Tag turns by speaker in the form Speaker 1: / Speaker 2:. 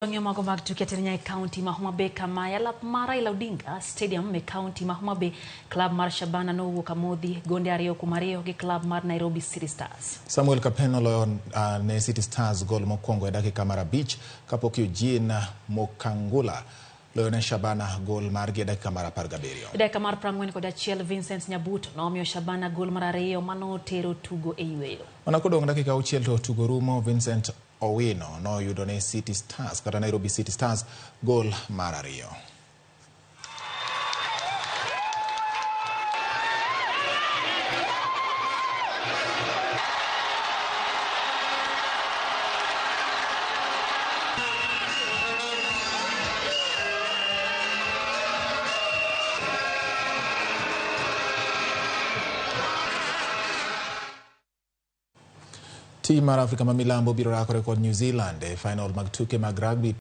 Speaker 1: Wang'iyo mago mag tuke ahinya e kaunti ma Homa Bay kama e alap mar Raila Odinga Stadium e kaunti ma Homa Bay, klab mar Shabana nowuok amodhi gonde 2-2 gi klab mar Nairobi City Stars.
Speaker 2: Samuel Kapen oloyo ne City Stars gol mokwongo e dakika mar 5 kapok Eugene Mukangula loyo ne Shabana gol margi e dakika mar 17.
Speaker 1: E dakika mar 41 Vincent Nyabuto nomiyo Shabana gol mar 2 manotero tugo e yweyo.
Speaker 2: Mana kodong' dakika 6 to tugo rumo, Vincent Owino noyudo ne City Stars kata Nairobi City Stars gol mar 2. Tim mar Afrika ma Milambo biro rakore kod New Zealand e final mag tuke mag rugby.